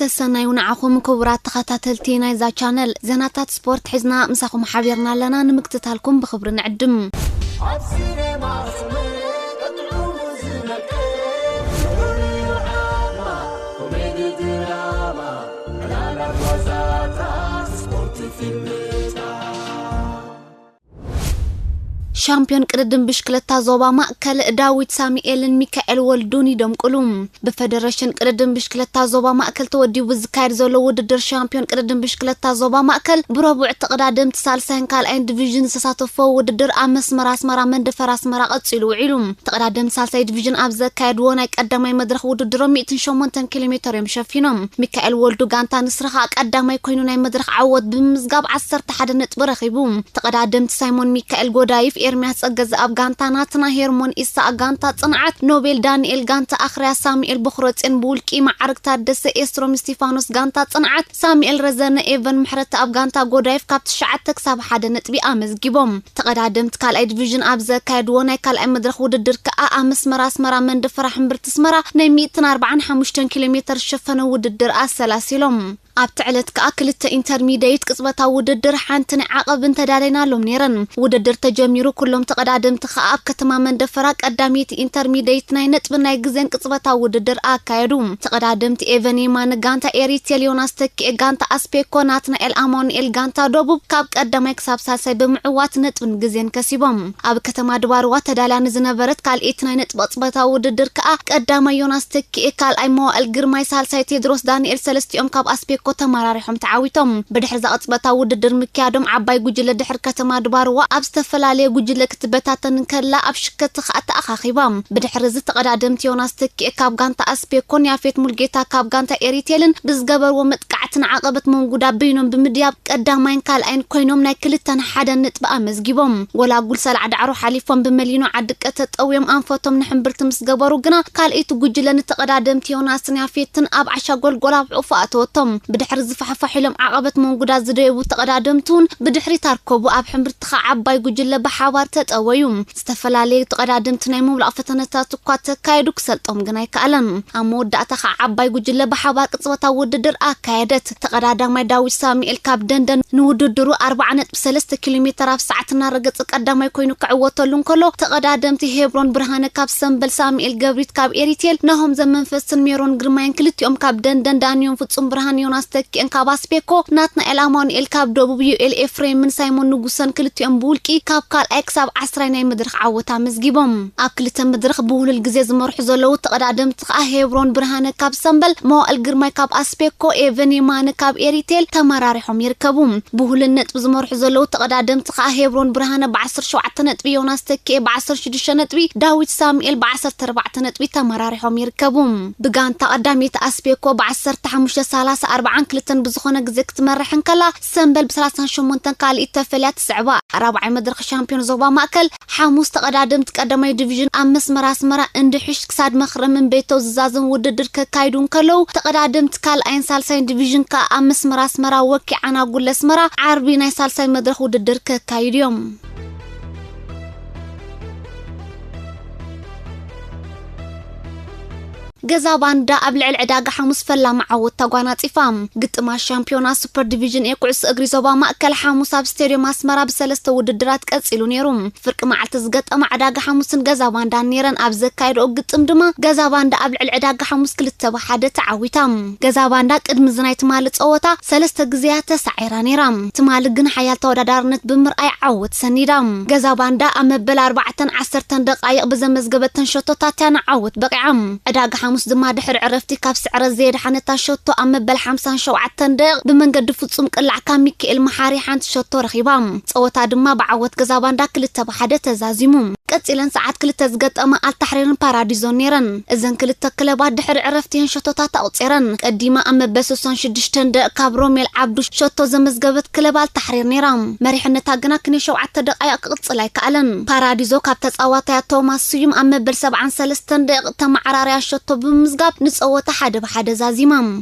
ሰሰናዩ ንዓኹም ክቡራት ተኸታተልቲ ናይዛ ቻነል። ዜናታት ስፖርት ሒዝና ምሳኹም ሓቢርና ኣለና። ንምክትታልኩም ብኽብሪ ንዕድም። ኣብ ሲኔማ ዝመጥ ጥዑሙ ዝነቅል፣ ኮሜዲ ድራማ፣ ዕላላት ዋዛታት፣ ስፖርት ፊልምታት። ሻምፒዮን ቅድድም ብሽክለታ ዞባ ማእከል ዳዊት ሳሙኤልን ሚካኤል ወልዱን ይደምቁሉ። ብፈደረሽን ቅድድም ብሽክለታ ዞባ ማእከል ተወዲቡ ዝካየድ ዘሎ ውድድር ሻምፒዮን ቅድድም ብሽክለታ ዞባ ማእከል ብረቡዕ ተቐዳደምቲ ሳልሳይን ካልኣይን ዲቪዥን ዝተሳተፎ ውድድር ኣብ መስመር ኣስመራ መንደፈር ኣስመራ ቀጺሉ ውዒሉ። ተቐዳደምቲ ሳልሳይ ዲቪዥን ኣብ ዘካየድዎ ናይ ቀዳማይ መድረኽ ውድድሮም ሚእትን ሸሞንተን ኪሎ ሜተር እዮም ሸፊኖም። ሚካኤል ወልዱ ጋንታ ንስርኻ ቀዳማይ ኮይኑ ናይ መድረኽ ዓወት ብምምዝጋብ ዓሰርተ ሓደ ነጥቢ ረኺቡ። ተቐዳደምቲ ሳይሞን ሚካኤል ጎዳይፍ፣ ኤርምያስ ጸገዝኣብ ጋንታ ናትና፣ ሄርሞን ኢሳቅ ጋንታ ጽንዓት፣ ኖቤል ዳንኤል ጋንታ ኣኽርያ፣ ሳሙኤል በኹረጼን ብውልቂ፣ መዓርግ ታደሰ፣ ኤስትሮም እስቲፋኖስ ጋንታ ጽንዓት፣ ሳሙኤል ረዘነ፣ ኤቨን ምሕረተኣብ ጋንታ ጎዳይፍ ካብ ትሽዓተ ክሳብ ሓደ ነጥቢ ኣመዝጊቦም። ተቐዳደምቲ ካልኣይ ዲቪዥን ኣብ ዘካየድዎ ናይ ካልኣይ መድረኽ ውድድር ከኣ ኣብ መስመር ኣስመራ መንደፈራ ሕምብርቲ ኣስመራ ናይ ሚእትን ኣርባዓን ሓሙሽተን ኪሎ ሜተር ዝሸፈነ ውድድር ኣሰላሲሎም። ኣብቲ ዕለት ከኣ ክልተ ኢንተርሚደይት ቅጽበታዊ ውድድር፣ ሓንቲ ናይ ዓቐብን ተዳለይናሎም ነይረን። ውድድር ተጀሚሩ፣ ኩሎም ተቐዳደምቲ ከኣ ኣብ ከተማ መንደፈራ ቀዳመይቲ ኢንተርሚደይት ናይ ነጥብን ናይ ግዜን ቅጽበታዊ ውድድር ኣካየዱ። ተቐዳደምቲ ኤቨን የማነ ጋንታ ኤሪቴል፣ ዮናስ ተኪኤ ጋንታ ኣስፔኮ፣ ናትናኤል ኣማኑኤል ጋንታ ደቡብ ካብ ቀዳማይ ክሳብ ሳልሳይ ብምዕዋት ነጥብን ግዜን ከሲቦም። ኣብ ከተማ ድባርዋ ተዳልያ ንዝነበረት ካልኣይቲ ናይ ነጥቢ ቅጽበታዊ ውድድር ከኣ ቀዳማይ ዮናስ ተኪኤ፣ ካልኣይ መዋእል ግርማይ፣ ሳልሳይ ቴድሮስ ዳንኤል ሰለስቲኦም ካብ ኣስፔኮ ተመራሪሖም ተዓዊቶም። ብድሕሪ እዛ ቅጽበታዊ ውድድር ምክያዶም ዓባይ ጉጅለ ድሕሪ ከተማ ድባርዋ ኣብ ዝተፈላለየ ጉጅለ ክትበታተን እንከላ ኣብ ሽከቲ ከኣ ተኣኻኺባ። ብድሕሪ እዚ ተቐዳደምቲ ዮናስ ተኪኤ ካብ ጋንታ ኣስፔኮን ያፌት ሙልጌታ ካብ ጋንታ ኤሪቴልን ብዝገበርዎ መጥቃዕትን ዓቐበት መንጉዳ በይኖም ብምድያብ ቀዳማይን ካልኣይን ኮይኖም ናይ ክልተን ሓደን ነጥቢ ኣመዝጊቦም። ጎላጉል ሰላዕ ዳዕሮ ሓሊፎም ብመሊኖ ዓዲ ቀተ ጠውዮም ኣንፈቶም ንሕምብርቲ ምስ ገበሩ ግና ካልኣይቲ ጉጅለ ንተቐዳደምቲ ዮናስን ያፌትን ኣብ ዓሻ ጎልጎል ኣብ ሑፉ ኣተወቶም። ብድሕሪ ዝፋሕፋሕ ኢሎም ዓቐበት መንጉዳ ዝደየቡ ተቐዳደምቲ እውን ብድሕሪት ኣርከቡ ኣብ ሕምብርቲ ከኣ ዓባይ ጉጅለ ብሓባር ተጠወዩ። ዝተፈላለዩ ተቐዳደምቲ ናይ ምውላቕ ፈተነታት እኳ ተካየዱ ክሰልጦም ግን ኣይከኣለን። ኣብ መወዳእታ ከኣ ዓባይ ጉጅለ ብሓባር ቅጽበታዊ ውድድር ኣካየደት። ተቐዳዳማይ ዳዊት ሳሙኤል ካብ ደንደን ንውድድሩ ኣርባዓ ነጥቢ ሰለስተ ኪሎ ሜተር ኣብ ሰዓት እናረገጸ ቀዳማይ ኮይኑ ክዕወተሉ እንከሎ፣ ተቐዳደምቲ ሄብሮን ብርሃነ ካብ ሰምበል፣ ሳሙኤል ገብሪት ካብ ኤሪቴል፣ ናሆም ዘመንፈስን ሜሮን ግርማይን ክልቲኦም ካብ ደንደን፣ ዳንዮን ፍጹም ብርሃን ዮናስ ተኪኤን ካብ ኣስፔኮ፣ ናትናኤል ኣማኑኤል ካብ ደቡብ፣ ዩኤል ኤፍሬምን ሳይሞን ንጉሰን ክልቲኦም ብውልቂ ካብ ካልኣይ ክሳብ ዓስራይ ናይ መድረኽ ዓወት ኣመዝጊቦም። ኣብ ክልተ መድረኽ ብውህሉል ግዜ ዝመርሑ ዘለዉ ተቐዳደምቲ ከኣ ሄብሮን ብርሃነ ካብ ሰምበል፣ መዋእል ግርማይ ካብ ኣስፔኮ፣ ኤቨን የማነ ካብ ኤሪቴል ተመራሪሖም ይርከቡ። ብውህሉል ነጥቢ ዝመርሑ ዘለዉ ተቐዳደምቲ ከኣ ሄብሮን ብርሃነ ብዓሰርተ ሸውዓተ ነጥቢ፣ ዮናስ ተኪኤ ብዓሰርተ ሽዱሽተ ነጥቢ፣ ዳዊት ሳሙኤል ብዓሰርተ ኣርባዕተ ነጥቢ ተመራሪሖም ይርከቡ። ብጋንታ ቀዳመይቲ ኣስፔኮ ብዓሰርተ ሓሙሽተ ሰላሳ ኣርባዓን ክልተን ብዝኾነ ግዜ ክትመርሕ እንከላ፣ ሰምበል ብሰላሳን ሸሞንተን ካልኣይቲ ተፈልያ ትስዕባ። ራብዓይ መድረኽ ሻምፒዮን ዞባ ማእከል ሓሙስ ተቐዳደምቲ ቀዳማይ ዲቪዥን ኣብ መስመር ኣስመራ እንድሕሽ ክሳድ መኽረምን ቤተው ዝዛዝም ውድድር ከካይዱ እንከለዉ፣ ተቐዳደምቲ ካልኣይን ሳልሳይን ዲቪዥን ከኣ ኣብ መስመር ኣስመራ ወኪዓና ጉለ ኣስመራ ዓርቢ ናይ ሳልሳይ መድረኽ ውድድር ከካይዱ እዮም። ገዛ ባንዳ ኣብ ልዕሊ ዕዳጋ ሓሙስ ፈላሚ ዓወት ተጓናጺፋ። ግጥማት ሻምፒዮና ሱፐር ዲቪዥን ኤ ኩዕሶ እግሪ ዞባ ማእከል ሓሙስ ኣብ ስቴድዮም ኣስመራ ብሰለስተ ውድድራት ቀጺሉ ነይሩ። ፍርቂ መዓልቲ ዝገጠማ ዕዳጋ ሓሙስን ገዛ ባንዳን ነይረን። ኣብ ዘካየድኦ ግጥም ድማ ገዛ ባንዳ ኣብ ልዕሊ ዕዳጋ ሓሙስ ክልተ ብሓደ ተዓዊታ። ገዛ ባንዳ ቅድሚ እዚ ናይ ትማሊ ጸወታ ሰለስተ ግዜያት ተሳዒራ ነይራ። ትማሊ ግን ሓያል ተወዳዳርነት ብምርኣይ ዓወት ሰኒዳ። ገዛ ባንዳ ኣብ መበል ኣርባዕተን ዓሰርተን ደቓይቕ ብዘመዝገበተን ሸቶታት እያ ንዓወት በቒዓ። ዕዳጋ ሓሙስ ድማ ድሕሪ ዕረፍቲ ካብ ስዕረት ዘየድሓነታ ሸቶ ኣብ መበል ሓምሳን ሸውዓተን ደቂቕ ብመንገዲ ፍጹም ቅላዕ ካብ ሚካኤል መሓሪ ሓንቲ ሸቶ ረኺባ። ጸወታ ድማ ብዓወት ገዛ ባንዳ ክልተ ብሓደ ተዛዚሙ። ቀጺለን ሰዓት ክልተ ዝገጠማ ኣልታሕሪርን ፓራዲዞን ነይረን። እዘን ክልተ ክለባት ድሕሪ ዕረፍቲ እየን ሸቶታት ኣቑጺረን። ቀዲማ ኣብ መበል ስሳን ሽዱሽተን ደቂቕ ካብ ሮሜል ዓብዱ ሸቶ ዘመዝገበት ክለብ ኣልታሕሪር ነይራ። መሪሕነታ ግና ክንዮ ሸውዓተ ደቓይቕ ክቕጽል ኣይከኣለን። ፓራዲዞ ካብ ተጻዋታያ ቶማስ ስዩም ኣብ መበል ሰብዓን ሰለስተን ደቂቕ ተመዓራርያ ሸቶ ብምምዝጋብ ንጸወታ ሓደ ብሓደ ዛዚማ።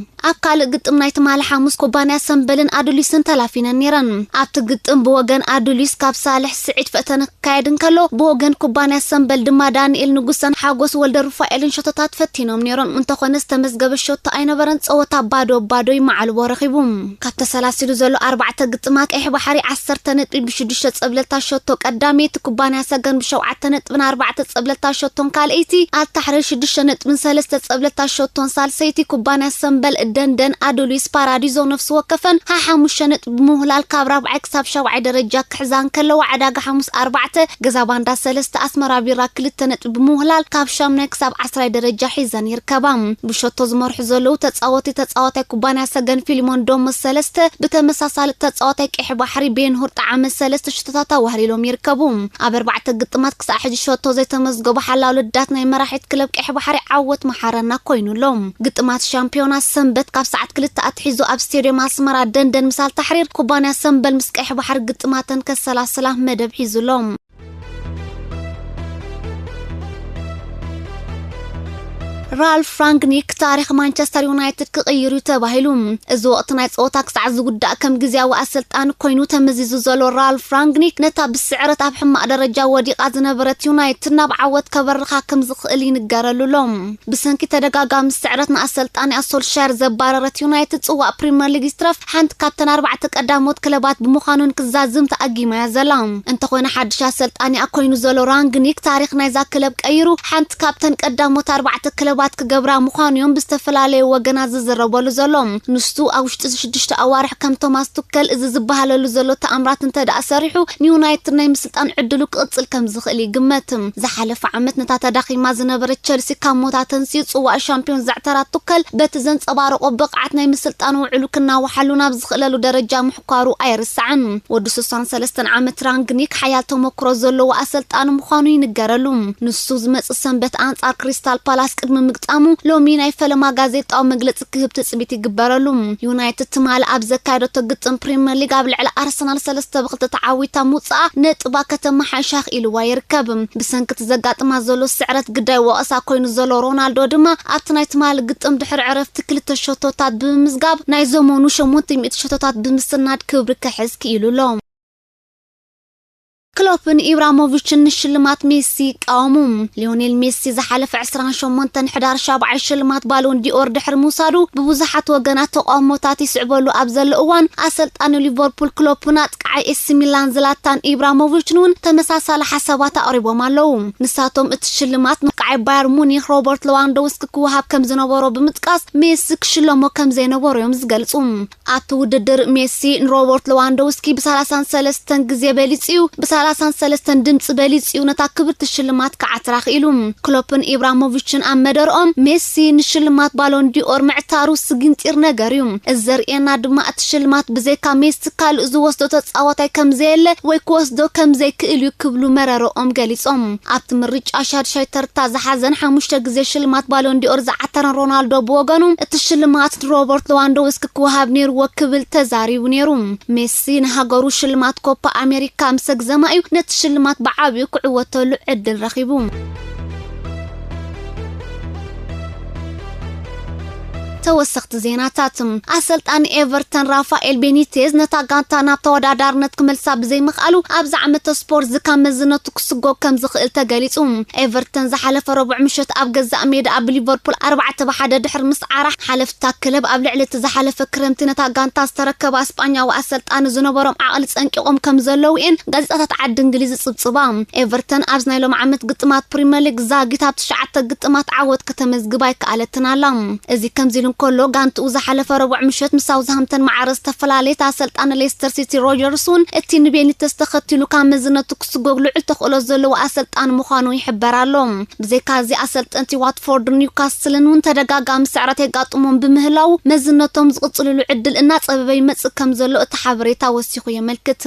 ኣብ ካልእ ግጥም ናይ ትማሊ ሓሙስ ኩባንያ ሰምበልን ኣዱሊስን ተላፊነን ነይረን። ኣብቲ ግጥም ብወገን ኣዱሊስ ካብ ሳልሕ ስዒድ ፈተነ ክካየድ እንከሎ፣ ብወገን ኩባንያ ሰምበል ድማ ዳንኤል ንጉሰን ሓጎስ ወልደ ሩፋኤልን ሸቶታት ፈቲኖም ነይሮም። እንተኾነ ዝተመዝገበ ሸቶ ኣይነበረን። ጸወታ ባዶ ባዶ ይመዓልቦ ረኺቡ። ካብ ተሰላሲሉ ዘሎ ኣርባዕተ ግጥማት ቀይሕ ባሕሪ ዓሰርተ ነጥቢ ብሽዱሽተ ጸብለልታ ሸቶ ቀዳመይቲ፣ ኩባንያ ሰገን ብሸውዓተ ነጥብን ኣርባዕተ ጸብለልታ ሸቶን ካልኣይቲ፣ ኣልታሕሪር ሽዱሽተ ነጥብን ሰለስተ ጸብለልታ ሸቶን ሳልሰይቲ፣ ኩባንያ ሰምበል ደንደን ኣዱሊስ ፓራዲዞ ነፍሲ ወከፈን ሓሓሙሽተ ነጥቢ ብምውህላል ካብ ራብዓይ ክሳብ ሻብዓይ ደረጃ ክሕዛ እንከለዋ፣ ዕዳጋ ሓሙስ ኣርባዕተ፣ ገዛ ባንዳ ሰለስተ፣ ኣስመራ ቢራ ክልተ ነጥቢ ብምውህላል ካብ ሻምናይ ክሳብ ዓስራይ ደረጃ ሒዘን ይርከባ። ብሸቶ ዝመርሑ ዘለዉ ተጻወቲ፣ ተጻዋታይ ኩባንያ ሰገን ፊሊሞን ዶሞስ ሰለስተ፣ ብተመሳሳሊ ተጻዋታይ ቀይሕ ባሕሪ ቤንሁር ጣዓመ ሰለስተ ሸቶታት ኣዋህሊሎም ይርከቡ። ኣብ ኣርባዕተ ግጥማት ክሳዕ ሕጂ ሸቶ ዘይተመዝገቡ ሓላው ልዳት ናይ መራሒት ክለብ ቀይሕ ባሕሪ ዓወት መሓረና ኮይኑ ኣሎ። ግጥማት ሻምፒዮና ሰንበት ካብ ሰዓት ክልተ ኣትሒዙ ኣብ ስቴድዮም ኣስመራ ደንደን ምስ ኣልታሕሪር፣ ኩባንያ ሰምበል ምስ ቀይሕ ባሕሪ ግጥማተን ከሰላስላ መደብ ሒዙ ኣሎ። ራልፍ ራንግኒክ ታሪኽ ማንቸስተር ዩናይትድ ክቕይር እዩ ተባሂሉ። እዚ ወቕቲ ናይ ጸወታ ክሳዕ ዝውዳእ ከም ግዝያዊ ኣሰልጣኒ ኮይኑ ተመዚዙ ዘሎ ራልፍ ራንግኒክ፣ ነታ ብስዕረት ኣብ ሕማቕ ደረጃ ወዲቓ ዝነበረት ዩናይትድ ናብ ዓወት ከበርኻ ከም ዝኽእል ይንገረሉ ኣሎ። ብሰንኪ ተደጋጋሚ ስዕረት ንኣሰልጣኒኣ ሶልሻየር ዘባረረት ዩናይትድ፣ ጽዋእ ፕሪምየር ሊግ ይትረፍ ሓንቲ ካብተን ኣርባዕተ ቀዳሞት ክለባት ብምዃኑን ክዛዝም ተኣጊማያ ዘላ። እንተኾነ ሓድሽ ኣሰልጣኒኣ ኮይኑ ዘሎ ራንግኒክ ታሪኽ ናይዛ ክለብ ቀይሩ ሓንቲ ካብተን ቀዳሞት ኣርባዕተ ክለባት ክገብራ ምዃኑ እዮም ብዝተፈላለዩ ወገናት ዝዝረበሉ ዘሎ። ንሱ ኣብ ውሽጢ እዚ ሽዱሽተ ኣዋርሕ ከም ቶማስ ቱከል እዚ ዝበሃለሉ ዘሎ ተኣምራት እንተ ደኣ ሰሪሑ፣ ንዩናይትድ ናይ ምስልጣን ዕድሉ ክቕጽል ከም ዝኽእል ይግመት። ዝሓለፈ ዓመት ነታ ተዳኺማ ዝነበረት ቸልሲ ካብ ሞታ ተንስዩ ጽዋእ ሻምፒዮን ዘዕተራ ቱከል፣ በቲ ዘንጸባረቖ ብቕዓት ናይ ምስልጣን ውዕሉ ክናዋሓሉ ናብ ዝኽእለሉ ደረጃ ምሕኳሩ ኣይርሳዕን። ወዲ ስሳን ሰለስተን ዓመት ራንግኒክ ሓያል ተመክሮ ዘለዎ ኣሰልጣኒ ምዃኑ ይንገረሉ። ንሱ ዝመጽእ ሰንበት ኣንጻር ክሪስታል ፓላስ ቅድሚ ምግጣሙ፣ ሎሚ ናይ ፈለማ ጋዜጣዊ መግለጺ ክህብ ትጽቢት ይግበረሉ። ዩናይትድ ትማሊ ኣብ ዘካየደቶ ግጥም ፕሪምየር ሊግ ኣብ ልዕሊ ኣርሰናል ሰለስተ ብክልተ ተዓዊታ ምውጽኣ ነጥባ ከተመሓይሻ ክኢልዋ ይርከብ። ብሰንኪ እቲ ዘጋጥማ ዘሎ ስዕረት ግዳይ ወቐሳ ኮይኑ ዘሎ ሮናልዶ ድማ ኣብቲ ናይ ትማሊ ግጥም ድሕሪ ዕረፍቲ ክልተ ሸቶታት ብምምዝጋብ ናይ ዘመኑ ሸሞንተ ሚእቲ ሸቶታት ብምስናድ ክብሪ ክሕዝ ክኢሉ ኣሎ። ክሎፕን ኢብራሞቪችን ንሽልማት ሜሲ ይቃወሙ። ሊዮኔል ሜሲ ዝሓለፈ ዕስራን ሸሞንተን ሕዳር ሻብዓይ ሽልማት ባሎን ዲኦር ድሕሪ ምውሳዱ ብብዙሓት ወገናት ተቃውሞታት ይስዕበሉ ኣብ ዘሎ እዋን፣ ኣሰልጣኒ ሊቨርፑል ክሎፕን ኣጥቃዓይ ኤሲ ሚላን ዝላታን ኢብራሞቪችን እውን ተመሳሳሊ ሓሳባት ኣቕሪቦም ኣለዉ። ንሳቶም እቲ ሽልማት ንቃዓይ ባየር ሙኒክ ሮበርት ሌዋንዶውስኪ ክወሃብ ከም ዝነበሮ ብምጥቃስ፣ ሜሲ ክሽለሞ ከም ዘይነበሮ እዮም ዝገልጹ። ኣብቲ ውድድር ሜሲ ንሮበርት ሌዋንዶውስኪ ብ ሰላሳን ሰለስተን ግዜ በሊጹ እዩ፣ ብ ሰላሳን ሰለስተን ድምጺ በሊጹ እዩ ነታ ክብርቲ ሽልማት ክዓትራ ክኢሉ። ክሎፕን ኢብራሞቪችን ኣብ መደርኦም፣ ሜሲ ንሽልማት ባሎን ዲኦር ምዕታሩ ስግንጢር ነገር እዩ። እዚ ዘርእየና ድማ እቲ ሽልማት ብዘይካ ሜሲ ካልእ ዝወስዶ ተጻዋታይ ከም ዘየለ ወይ ክወስዶ ከም ዘይክእል እዩ ክብሉ መረረኦም ገሊጾም። ኣብቲ ምርጫ ሻድሻይ ተርታ ዝሓዘን ሓሙሽተ ግዜ ሽልማት ባሎን ዲኦር ዝዓተረን ሮናልዶ ብወገኑ፣ እቲ ሽልማት ንሮበርት ሌዋንዶውስኪ ክወሃብ ነይርዎ ክብል ተዛሪቡ ነይሩ። ሜሲ ንሃገሩ ሽልማት ኮፓ ኣሜሪካ ምስ ኣግዘማ እዩ ነቲ ሽልማት ብዓቢኡ ክዕወተሉ ዕድል ረኺቡ። ተወሰኽቲ ዜናታት። ኣሰልጣኒ ኤቨርተን ራፋኤል ቤኒቴዝ ነታ ጋንታ ናብ ተወዳዳርነት ክመልሳ ብዘይምኽኣሉ፣ ኣብዚ ዓመተ ስፖርት ዝካ መዝነቱ ክስጎግ ከም ዝኽእል ተገሊጹ። ኤቨርተን ዝሓለፈ ረቡዕ ምሸት ኣብ ገዛእ ሜዳ ኣብ ሊቨርፑል ኣርባዕተ ብ ሓደ ድሕሪ ምስዓራ፣ ሓለፍታ ክለብ ኣብ ልዕሊ እቲ ዝሓለፈ ክረምቲ ነታ ጋንታ ዝተረከባ ስጳኛዊ ኣሰልጣኒ ዝነበሮም ዓቕሊ ጸንቂቖም ከም ዘለዉ እየን ጋዜጣታት ዓዲ እንግሊዝ ዝጽብጽባ። ኤቨርተን ኣብዚ ናይ ሎሚ ዓመት ግጥማት ፕሪምየር ሊግ ዛጊት ኣብ ትሽዓተ ግጥማት ዓወት ከተመዝግብ ኣይከኣለትን ኣላ። እዚ ከምዚ ኢሉ እንከሎ፣ ጋንትኡ ዝሓለፈ ረቡዕ ምሸት ምስ ሳውዝሃምተን ማዕረ ዝተፈላለየት ኣሰልጣኒ ሌስተር ሲቲ ሮጀርስ እውን፣ እቲ ንቤኒተስ ተኸቲሉ ካብ መዝነቱ ክስጎግ ልዑል ተኽእሎ ዘለዎ ኣሰልጣኒ ምዃኑ ይሕበር ኣሎ። ብዘይካ እዚ፣ ኣሰልጠንቲ ዋትፎርድን ኒውካስልን እውን ተደጋጋሚ ስዕረት የጋጥሞም ብምህላው፣ መዝነቶም ዝቕጽልሉ ዕድል እናጸበበ ይመጽእ ከም ዘሎ እቲ ሓበሬታ ወሲኹ የመልክት።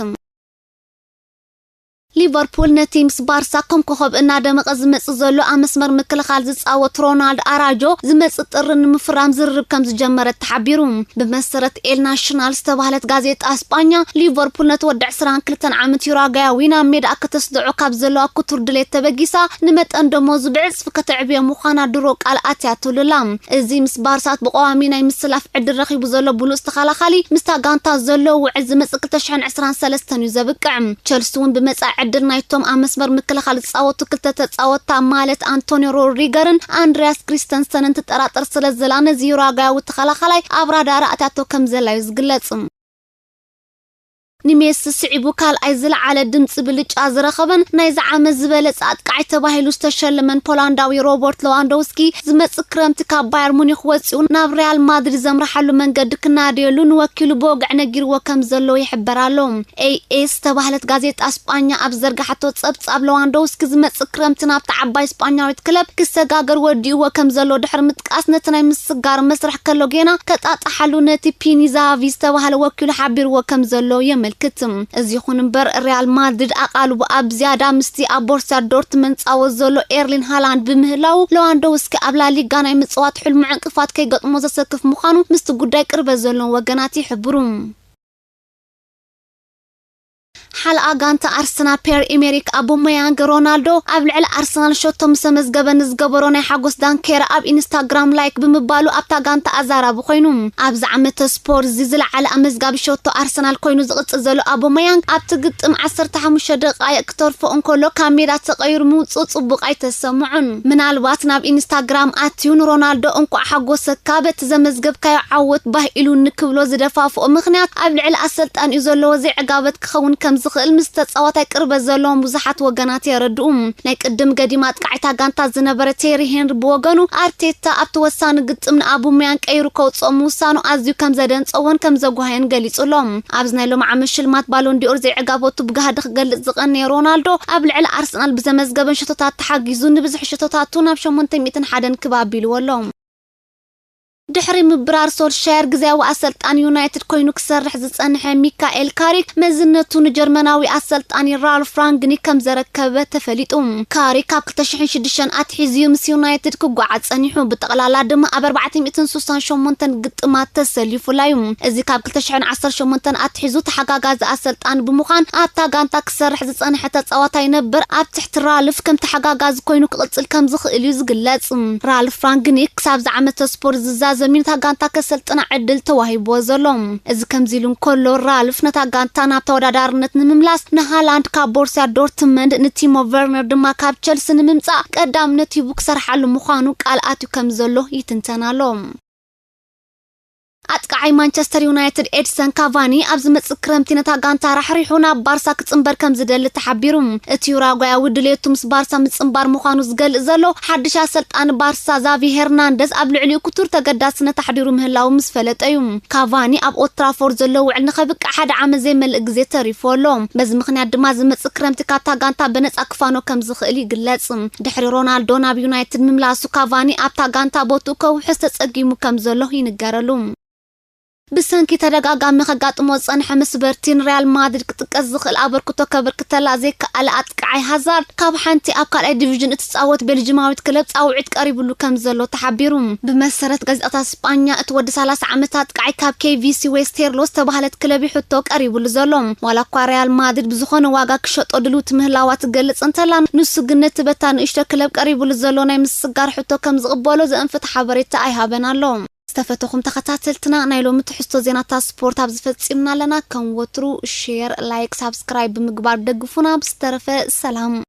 ሊቨርፑል ነቲ ምስ ባርሳ ከም ኮኸብ እናደመቐ ዝመጽእ ዘሎ ኣብ መስመር ምክልኻል ዝጻወት ሮናልድ ኣራጆ ዝመጽእ ጥሪ ንምፍራም ዝርርብ ከም ዝጀመረ ተሓቢሩ። ብመሰረት ኤል ናሽናል ዝተባህለት ጋዜጣ ስጳኛ፣ ሊቨርፑል ነቲ ወዲ ዕስራን ክልተን ዓመት ዩራጋያዊ ናብ ሜዳ ከተስድዖ ካብ ዘለዋ ክቱር ድሌት ተበጊሳ፣ ንመጠን ደሞዙ ብዕጽፊ ከተዕብዮ ምዃና ድሮ ቃል ኣትያትሉላ። እዚ ምስ ባርሳት ብቐዋሚ ናይ ምስላፍ ዕድል ረኺቡ ዘሎ ብሉጽ ተኸላኻሊ፣ ምስታ ጋንታ ዘሎ ውዕል ዝመጽእ ክልተ ሽሕን ዕስራን ሰለስተን እዩ ዘብቅዕ። ቸልሲ እውን ብመጻኢ ዕድል ናይቶም ኣብ መስመር ምክልኻል ዝጻወቱ ክልተ ተጻወትታ ማለት ኣንቶኒዮ ሮድሪገርን ኣንድሪያስ ክሪስተንሰንን ትጠራጠር ስለ ዘላ፣ ነዚ ዩራጋያዊ ተኸላኻላይ ኣብ ራዳር ኣእትያቶ ከም ዘላ እዩ ዝግለጽ። ንሜሲ ስዒቡ ካልኣይ ዝለዓለ ድምጺ ብልጫ ዝረኸበን ናይዚ ዓመት ዝበለጸ ኣጥቃዓይ ተባሂሉ ዝተሸለመን ፖላንዳዊ ሮበርት ሌዋንዶውስኪ ዝመጽእ ክረምቲ ካብ ባየር ሙኒክ ወጺኡ ናብ ሪያል ማድሪድ ዘምርሓሉ መንገዲ ክናደየሉ ንወኪሉ ብወግዒ ነጊርዎ ከም ዘሎ ይሕበር ኣሎ። ኤ ኤስ ዝተባህለት ጋዜጣ ስጳኛ ኣብ ዘርጋሓቶ ጸብጻብ፣ ሌዋንዶውስኪ ዝመጽእ ክረምቲ ናብታ ዓባይ ስጳኛዊት ክለብ ክሰጋገር ወዲእዎ ከም ዘሎ ድሕሪ ምጥቃስ፣ ነቲ ናይ ምስጋር መስርሕ ከሎ ጌና ከጣጥሓሉ ነቲ ፒኒ ዛሃቪ ዝተባህለ ወኪሉ ሓቢርዎ ከም ዘሎ የመልክት። እዚ ይኹን እምበር፣ ሪያል ማድሪድ ኣቓልቡ ኣብ ዝያዳ ምስቲ ኣብ ቦርሲያ ዶርትመንድ ጻወት ዘሎ ኤርሊን ሃላንድ ብምህላው፣ ሌዋንዶውስኪ ኣብ ላሊጋ ናይ ምጽዋት ሕልሙ ዕንቅፋት ከይገጥሞ ዘሰክፍ ምዃኑ ምስቲ ጉዳይ ቅርበት ዘለዎም ወገናት ይሕብሩ። ሓለቓ ጋንታ ኣርሰናል ፒየር ኢሜሪክ ኣቦመያንግ፣ ሮናልዶ ኣብ ልዕሊ ኣርሰናል ሸቶ ምስ ኣመዝገበ ንዝገበሮ ናይ ሓጎስ ዳንኬራ ኣብ ኢንስታግራም ላይክ ብምባሉ ኣብታ ጋንታ ኣዛራቢ ኮይኑ። ኣብዚ ዓመተ ስፖርት እዚ ዝለዓለ ኣመዝጋቢ ሸቶ ኣርሰናል ኮይኑ ዝቕጽል ዘሎ ኣቦመያንግ፣ ኣብቲ ግጥም ዓሰርተ ሓሙሽተ ደቓይቕ ክተርፎ እንከሎ ካብ ሜዳ ተቐይሩ ምውጽኡ ጽቡቕ ኣይተሰምዖን። ምናልባት ናብ ኢንስታግራም ኣትዩ ንሮናልዶ እንቋዕ ሓጎሰካ በቲ ዘመዝገብካዮ ዓወት ባህ ኢሉኒ ክብሎ ዝደፋፍኦ ምኽንያት ኣብ ልዕሊ ኣሰልጣኒኡ ዘለዎ ዘይዕጋበት ክኸውን ከም ዝኽእል ምስ ተጻዋታይ ቅርበት ዘለዎም ብዙሓት ወገናት የረድኡ። ናይ ቅድም ገዲም ኣጥቃዒታ ጋንታ ዝነበረ ቴሪ ሄንሪ ብወገኑ፣ ኣርቴታ ኣብቲ ወሳኒ ግጥም ንኣቡመያንግ ቀይሩ ከውጽኦ ምውሳኑ ኣዝዩ ከም ዘደንጸዎን ከም ዘጓሃየን ገሊጹ ኣሎ። ኣብዚ ናይ ሎሚ ዓመት ሽልማት ባሎን ዲኦር ዘይዕጋበቱ ብጋህዲ ክገልጽ ዝቐነየ ሮናልዶ፣ ኣብ ልዕሊ ኣርሰናል ብዘመዝገበን ሸቶታት ተሓጊዙ፣ ንብዝሒ ሸቶታቱ ናብ ሸሞንተ ሚእትን ሓደን ክብ ኣቢልዎ ኣሎ። ድሕሪ ምብራር ሶልሻየር፣ ግዝያዊ ኣሰልጣኒ ዩናይትድ ኮይኑ ክሰርሕ ዝጸንሐ ሚካኤል ካሪክ መዝነቱ ንጀርመናዊ ኣሰልጣኒ ራልፍ ራንግኒክ ከም ዘረከበ ተፈሊጡ። ካሪክ ካብ ክልተ ሽሕን ሽዱሽተን ኣትሒዙ እዩ ምስ ዩናይትድ ክጓዓዝ ጸኒሑ። ብጠቕላላ ድማ ኣብ ኣርባዕተ ሚእትን ስሳን ሸሞንተን ግጥማት ተሰሊፉላ እዩ። እዚ ካብ ክልተ ሽሕን ዓሰርተ ሸሞንተን ኣትሒዙ ተሓጋጋዚ ኣሰልጣኒ ብምዃን ኣብታ ጋንታ ክሰርሕ ዝጸንሐ ተጻዋታይ ነበር፣ ኣብ ትሕቲ ራልፍ ከም ተሓጋጋዚ ኮይኑ ክቕጽል ከም ዝኽእል እዩ ዝግለጽ። ራልፍ ራንግኒክ ክሳብ ዝዓመተ ስፖርት ዝዛዘም እዩ ነታ ጋንታ ከሰልጥና ዕድል ተዋሂብዎ ዘሎ። እዚ ከምዚ ኢሉ እንከሎ፣ ራልፍ ነታ ጋንታ ናብ ተወዳዳርነት ንምምላስ ንሃላንድ ካብ ቦርሲያ ዶርትመንድ፣ ንቲሞ ቨርነር ድማ ካብ ቸልሲ ንምምጻእ ቀዳምነት ሂቡ ክሰርሓሉ ምዃኑ ቃል ኣትዩ ከም ዘሎ ይትንተን ኣሎ። ኣጥቃዓይ ማንቸስተር ዩናይትድ ኤድሰን ካቫኒ ኣብ ዝመጽእ ክረምቲ ነታ ጋንታ ራሕሪሑ ናብ ባርሳ ክጽንበር ከም ዝደሊ ተሓቢሩ። እቲ ዩራጓያዊ ድሌቱ ምስ ባርሳ ምጽንባር ምዃኑ ዝገልጽ ዘሎ ሓድሽ ኣሰልጣኒ ባርሳ ዛቪ ሄርናንደዝ ኣብ ልዕሊኡ ክቱር ተገዳስነት ኣሕዲሩ ምህላዉ ምስ ፈለጠ እዩ። ካቫኒ ኣብ ኦልትራፎርድ ዘሎ ውዕል ንኸብቅዕ ሓደ ዓመት ዘይመልእ ግዜ ተሪፉ ኣሎ። በዚ ምኽንያት ድማ ዝመጽእ ክረምቲ ካብታ ጋንታ ብነጻ ክፋኖ ከም ዝኽእል ይግለጽ። ድሕሪ ሮናልዶ ናብ ዩናይትድ ምምላሱ፣ ካቫኒ ኣብታ ጋንታ ቦትኡ ከውሕስ ተጸጊሙ ከም ዘሎ ይንገረሉ። ብሰንኪ ተደጋጋሚ ከጋጥሞ ዝጸንሐ መስበርቲ፣ ንሪያል ማድሪድ ክጥቀስ ዝኽእል ኣበርክቶ ከበርክተላ ዘይከኣለ ኣጥቃዓይ ሃዛርድ፣ ካብ ሓንቲ ኣብ ካልኣይ ዲቪዥን እትጻወት ቤልጂማዊት ክለብ ጻውዒት ቀሪቡሉ ከም ዘሎ ተሓቢሩ። ብመሰረት ጋዜጣታት ስጳኛ፣ እቲ ወዲ ሰላሳ ዓመት ኣጥቃዓይ ካብ ኬቪሲ ዌስቴርሎ ዝተባህለት ክለብ እዩ ሕቶ ቀሪቡሉ ዘሎ። ዋላ እኳ ሪያል ማድሪድ ብዝኾነ ዋጋ ክሸጦ ድልውቲ ምህላዋ ትገልጽ እንተላ፣ ንሱ ግን ነቲ በታ ንእሽቶ ክለብ ቀሪቡሉ ዘሎ ናይ ምስጋር ሕቶ ከም ዝቕበሎ ዘእንፍት ሓበሬታ ኣይሃበን ኣሎ። ዝተፈተኹም ተኸታተልትና፣ ናይ ሎሚ ትሕዝቶ ዜናታት ስፖርት ኣብዚ ፈጺምና ኣለና። ከም ወትሩ ሼር፣ ላይክ፣ ሳብስክራይብ ብምግባር ደግፉና። ብዝተረፈ ሰላም።